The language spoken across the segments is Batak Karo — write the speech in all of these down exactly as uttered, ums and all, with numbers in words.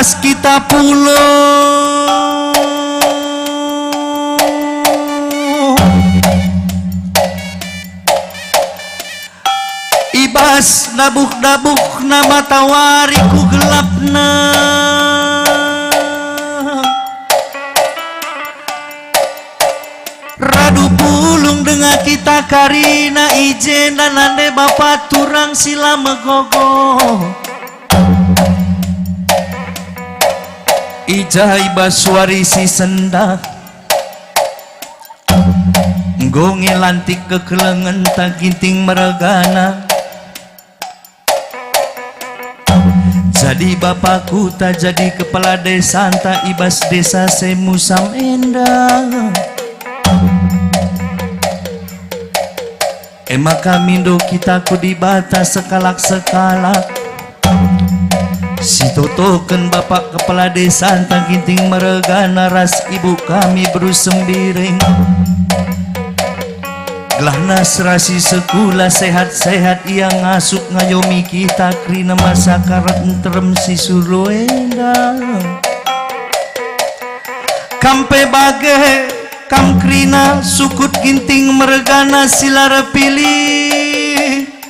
Kita pulo i bas dabuh-dabuhna matawari ku gelapna. Radu pulung denga kita karina i jenda nande bapa turang si la megogo. I ja i bas wari si sendah, enggo nge lantik kekelengenta Ginting mergana. Jadi bapa kuta, jadi kepala desanta i bas desa Semusam enda. E maka mindo kita ku Dibata sekalak-sekalak, sitotoken Bapak Kepala Desanta Ginting mergana ras ibu kami beru Sembiring. Gelahna serasi sekula sehat-sehat ia ngasup ngayomi kita kerina masyarakat nterem si Sulo enda. Kam pe bage, kam kerina sukut Ginting mergana si la erpilih.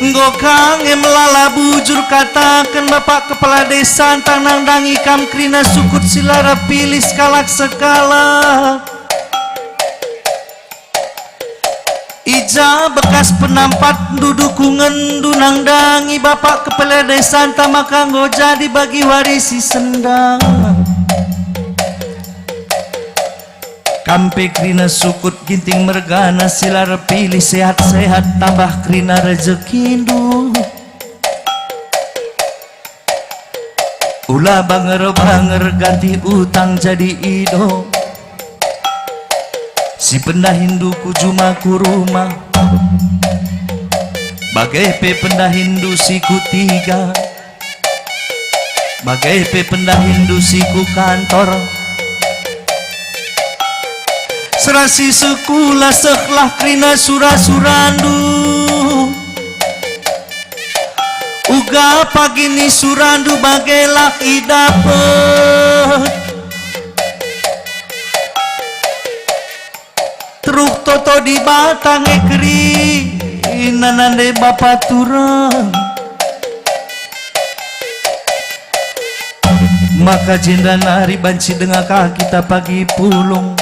Enggo ka nge melala bujur kataken Bapak Kepala Desa ntah nandangi kam kerina sukut si la erpilih sekalak-sekalak. I ja bekas penampatndu, dukungenndu nandangi Bapak Kepala Desanta maka enggo jadi bagi wari si sendah. Kam pe kerina sukut Ginting mergana si la erpilih sehat-sehat tambah kerina rejekindu. Ula banger-banger ganti utang jadi ido. Si pendahindu ku juma ku rumah, bage pe pendahindu si ku tiga, bage pe pendahindu si ku kantor. Serasi sekula sehlah kerina sura-surandu. Uga pagi ni surandu bagelah idapet. Teruh toto Dibata nge kerina nande bapa turang. Maka jenda nari banci denga ka kita pagi pulung.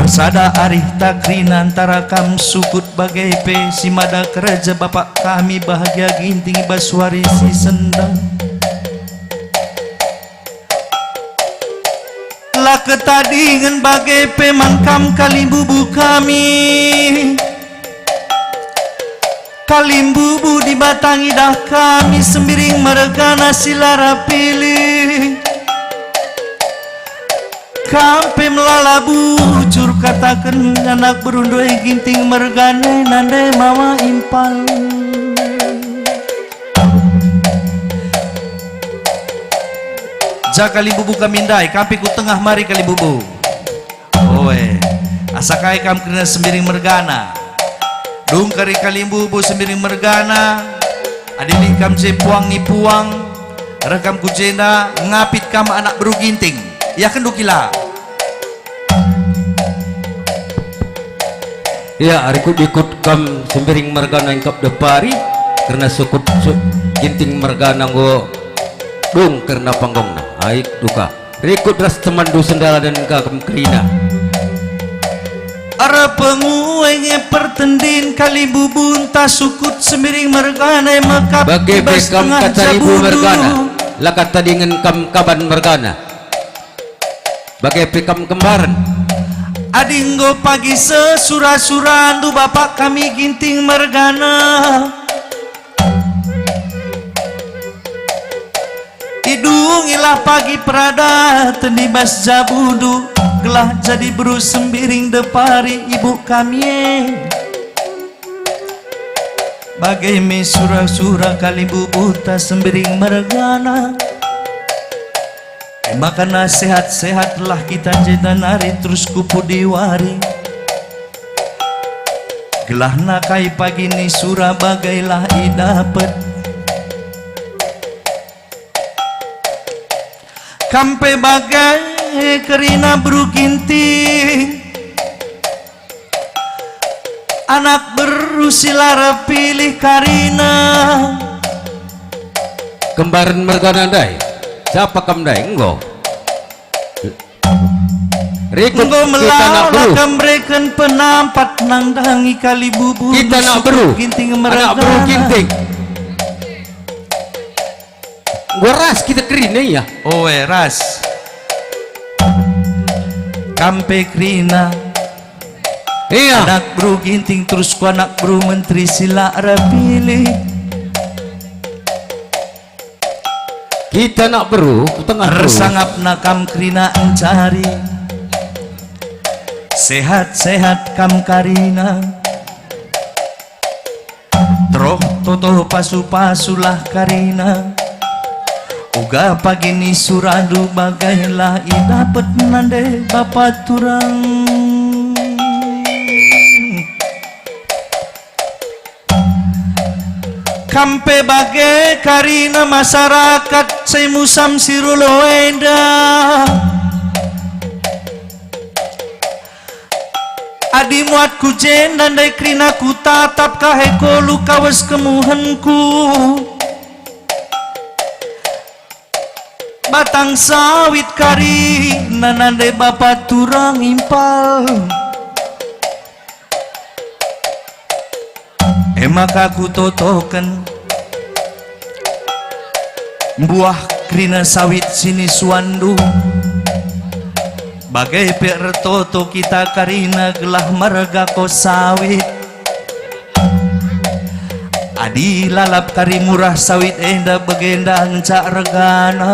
Ersada arih ta kerina ntara kam sukut bage pe si mada kereja Bapak kami Bahagia Ginting i bas wari si sendah. La ketadingen bage pe man kam kalimbubu kami. Kalimbubu Dibata ngidah kami Sembiring mergana si la erpilih. Kam pe melala bujur kataken anak berundu e Ginting mergana nande mama impal. Ja kalimbubu kami ndai, kam pe ku tengah mari kalimbubu. Oe, asa kai kam kerina Sembiring mergana. Dung kari kalimbubu Sembiring mergana, adi lit kam je puang ni puang, reh kam ku jenda, ngapit kam anak beru Ginting. Iakenndu kila? Ia, rikut-ikut kam Sembiring mergana engkap depari, kerna sukut su-, Ginting mergana enggo dung kerna panggongna. Ai, duka. Rikut ras temanndu sendalanen ka kam kerina. Arah penguai nge pertendin kalimbubunta sukut Sembiring mergana e mekap bage pe kam tengah kata ribu jabundu. Mergana, la katadingen kam kaban mergana. Bage pe kam kembaren. Adi enggo pagi sesura-surandu Bapak kami Ginting mergana. Idungilah pagi peradaten i bas jabundu, gelah jadi beru Sembiring depari ibu kami e. Bage me sura-sura kalimbubuta Sembiring mergana. E maka sehat-sehatlah kita jenda nari terus ku pudi wari. Gelahna kai pagi ni sura bagailah idapet. Kam pe bage kerina beru Ginting, anak beru si la erpilih karina. Kembaren mergana ndai, siapa kam ndai? Enggo. Rikut enggo kita nak melala beru. Kam reken penampat nandangi kali bubu kita nak beru. Ginting anak beru mergana. Ginting. Enggo ras kita kerina ya. Oe, ras. Kam pe kerina. Iya. Anak beru Ginting terus ku anak beru menteri si la erpilih. Kita nak beru, ku tengah beru. Ersangapna kam kerina encari. Sehat-sehat kam karina. Teroh toto pasu-pasulah karina. Uga pagi ni surandu bagailah idapet nande bapa turang. Kam pe bage karina masyarakat Saimusam si rulo enda. Adi muat ku jenda ndai kerina ku tatap kahe kolu kawes kemuhenku. Batang sawit karina nande bapa turang impal. E maka kutotoken mbuah kerina sawit sinisuanndu. Bage pe ertoto kita karina gelah mergako sawit. Adi lalap kari murah sawit enda bagenda ngenca regana.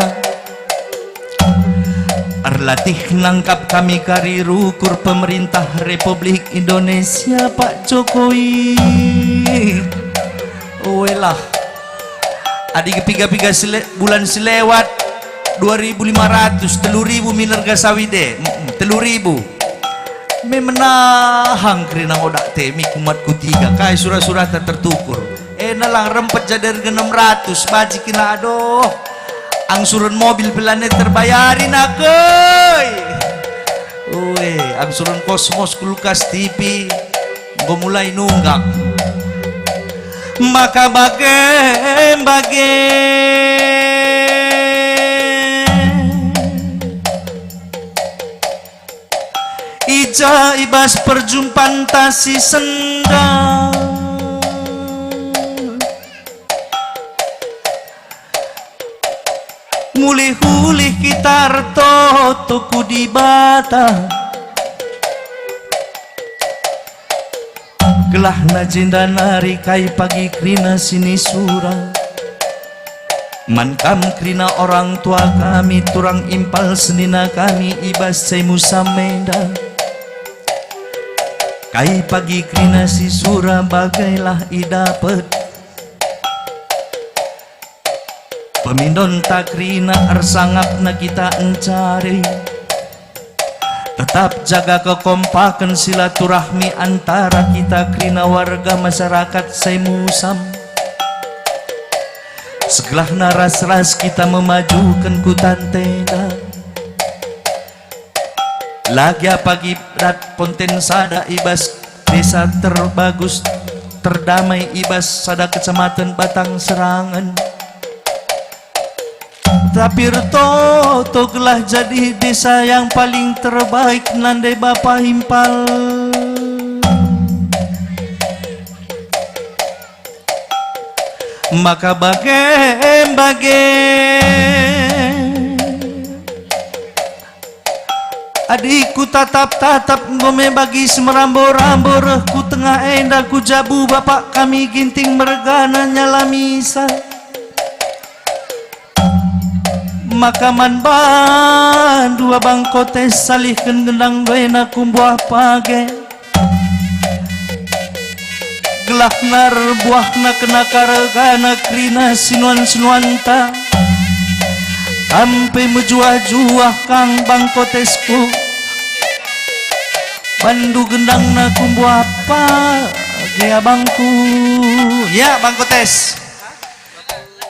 Erlatih nangkap kami kari rukur pemerintah Republik Indonesia, Pak Jokowi. Welah. Adi kepiga-piga sile-, bulan silewat, dua ribu lima ratus, telu ribu min erga sawit e. Mm-mm, telu ribu. Me menahang kerina odak te, mi kumat kutiga, kai sura-surata tertukur. Enda lang rempet jadi erga enam ratus, baji kina, adoh. Angsuren mobil pe lanai terbayari, nakei. Ue, angsuren kosmos, kulkas, T V, enggo mulai nunggak. Maka bage, bage. I ja i bas perjumpanta si senda, ngulih-ulih kita ertoto ku Dibata. Gelahna jenda nari kai pagi kerina sinisura. Man kam kerina orang tua kami, turang impal senina kami i bas Saimusam enda. Kai pagi kerina sisura bagailah idapet. Pemindonta kerina ersangapna kita encari. Tetap jaga kekompaken silaturahmi antara kita kerina warga masyarakat Saimusam. Segelahna ras-ras kita memajuken kutanta enda. Lagi apagi dat ponten sada i bas desa terbagus, terdamai i bas sada kecamatan Batang Serangan. Tapi ertoto gelah jadi desa yang paling terbaik nande bapa impal. Maka bage, bage. Adi kutatap-tatap enggo me bagi si merambo-rambo reh ku tengah enda ku jabu bapak kami Ginting mergana Nyalamisa. Maka man bandu abang kotes salihken gendang doena ku mbuah page. Gelahna erbuahna kena karegana kerina sinuan-sinuanta. Kam pe mejuah-juah kang bangkotesku. Bandu gendangna ku mbuah apa? Ya bangku. Ya bangku tes.